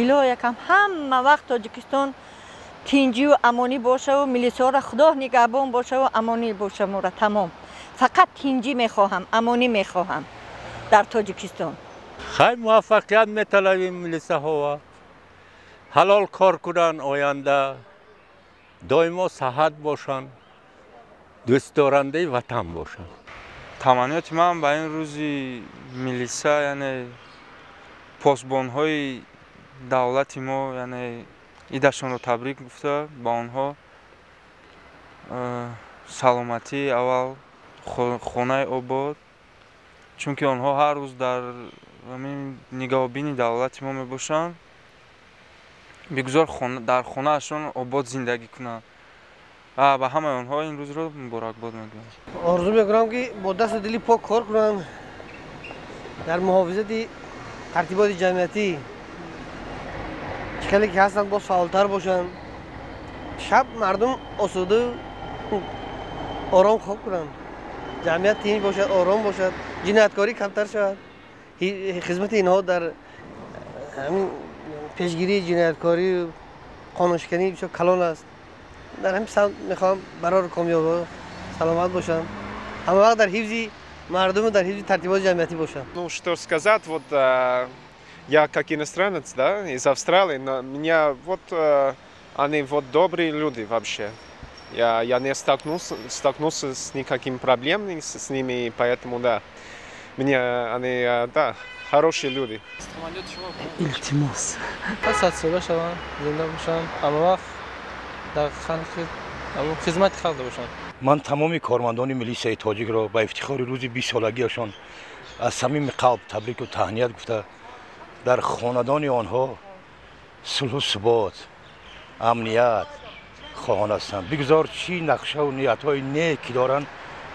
Илоҳ якам ҳама вақт Тоҷикистон тинҷию амонӣ бошаву милисаҳоро Худо нигаҳбон бошаву амонӣ боша мора тамом. Фақат тинҷӣ мехоҳам, амонӣ мехоҳам дар Тоҷикистон. Хай муваффақият металабим милисаҳова. Ҳалол кор кунанд оянда, доимо саҳат бошанд, дӯстдорандаи ватан бошанд. Таманниёти ман ба ин рӯзи милиса, яъне посбонҳои давлати мо, яъне идашонро табрик гуфта, ба онҳо саломатӣ аввал, хонаи обод, чунки онҳо ҳар рӯз дар нигаҳбини давлати мо мебошанд. Бигузор дар хонаашон обод зиндагӣ кунанд ва ба ҳамаи онҳо ин рӯзро муборакбод мегӯям. Орзу мекунам, ки бо дасту дили пок кор кунанд, дар муҳофизати тартиботи ҷамъиятӣ хеле ки ҳастанд боз фаъолтар бошанд, шаб мардум осуда ором хоб кунанд, ҷамъият тинҷ бошад, ором бошад, ҷинояткорӣ камтар шавад. Хизмати инҳо дар ҳамин пешгирии ҷинояткорӣ, қонуншиканӣ бисёр калон аст. Дар ҳамин самт мехоҳам барор комёб, саломат бошанд, ҳама вақт дар ҳифзи мардуму дар ҳифзи тартиботи ҷамъиятӣ бошанд. Ну, что сказать, вот я как иностранец, да, из Австралии, но меня вот они вот добрые люди вообще. Я не столкнулся с никакими проблемами с ними, поэтому да, мне они, да, хорошие люди. Илтимос. Садсола шаванд, зинда бошанд, ҳама вақт дар хизмати халқ бошанд. Ман тамоми кормандони милисияи тоҷикро ба ифтихори рӯзи 20-солагиашон аз самими қалб табрику таҳният гуфта, дар хонадони онҳо сулҳу субот, амният хоҳон ҳастанд. Бигузор чӣ нақшаву ниятҳои нек ки доранд,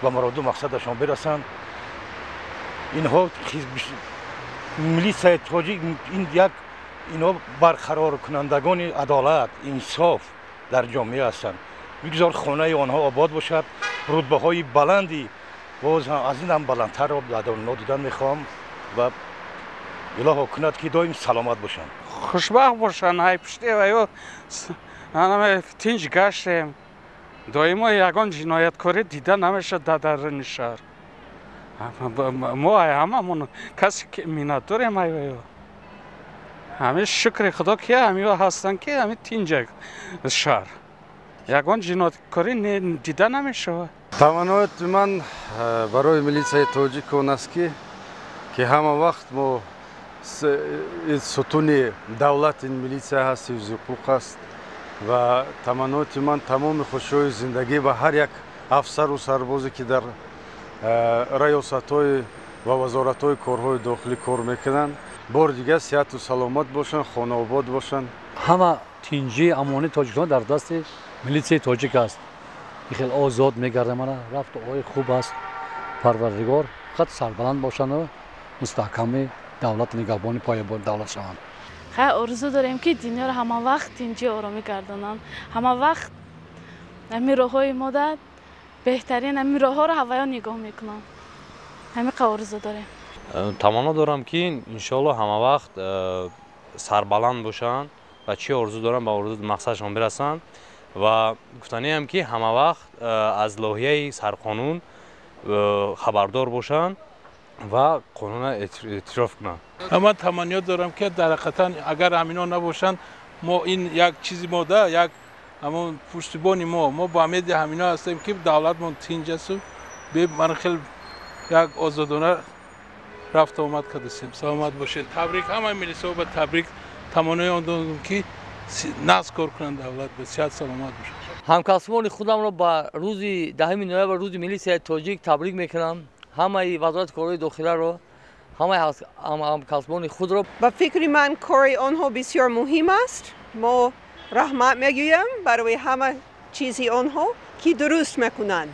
ба муроду мақсадашон бирасанд. Инҳо милисияи тоҷик ин як инҳо барқароркунандагони адолат, инсоф дар ҷомеа ҳастанд. Бигузор хонаи онҳо обод бошад, рутбаҳои баланди боз аз ин ҳам баландтарро дар онҳо дидан мехоҳам ва илоҳо кунад, ки доим саломат бошанд. Хушбахт бошанд, ҳай пушти ва ё тинҷ гаштем. Доимо ягон ҷинояткорӣ дида намешавад дар даруни шаҳр. Мо ҳамамон касе ки миннатдорем ай ва ё. Ҳамин шукри Худо, ки ҳамиҳо ҳастанд, ки ҳамин тинҷа шаҳр. Ягон ҷинояткорӣ дида намешавад. Таманноти ман барои милисияи тоҷик он аст, ки ҳама вақт мо сутуни давлат ин милитсия ҳаст, ҳифзи ҳуқуқ аст ва таманноти ман тамоми хушҳои зиндагӣ ба ҳар як афсару сарбозе, ки дар раёсатҳои ва вазоратҳои корҳои дохилӣ кор мекунанд. Бори дигар сиҳату саломат бошанд, хонаобод бошанд. Ҳама тинҷии амонии Тоҷикистон дар дасти милитсияи тоҷик аст. Хеле озод мегардад, мана рафту ой хуб аст. Парвардигор фақат сарбаланд бошанду мустаҳками давлат, нигаҳбони поябони давлат шаванд. Хай орзу дорем, ки дунёро ҳама вақт тинҷӣ оромӣ гардонанд, ҳама вақт ҳамин роҳҳои мо да беҳтарин ҳамин роҳҳоро ҳаваё нигоҳ мекунанд. Ҳамин қа орзу дорем. Таманно дорам, ки иншоалло ҳама вақт сарбаланд бошанд ва чӣ орзу доранд, ба орзу мақсадашон бирасанд ва гуфтаниам, ки ҳама вақт аз лоҳияи сарқонун хабардор бошанд ва қонунро эътироф кунанд. Ман таманниёт дорам, ки дар ҳақиқатан агар ҳамино набошанд, мо ин як чизи мо да як ҳамон пуштибони мо ба умеди ҳамино ҳастем, ки давлатмон тинҷ асту ман хеле як озодона рафту омад кардастем. Саломат бошед. Табрик ҳамаи милисаҳо ба табрик, таманнои он дорам, ки нағз кор кунанд, давлат ба сиҳат саломат бошад. Ҳамкасбони худамро ба рӯзи 10 ноябр, рӯзи милисияи тоҷик табрик мекунам, ҳамаи вазорати корҳои дохиларо, ҳамаи ҳамкасбони худро. Ба фикри ман, кори онҳо бисёр муҳим аст. Мо раҳмат мегӯям барои ҳама чизи онҳо, ки дуруст мекунанд.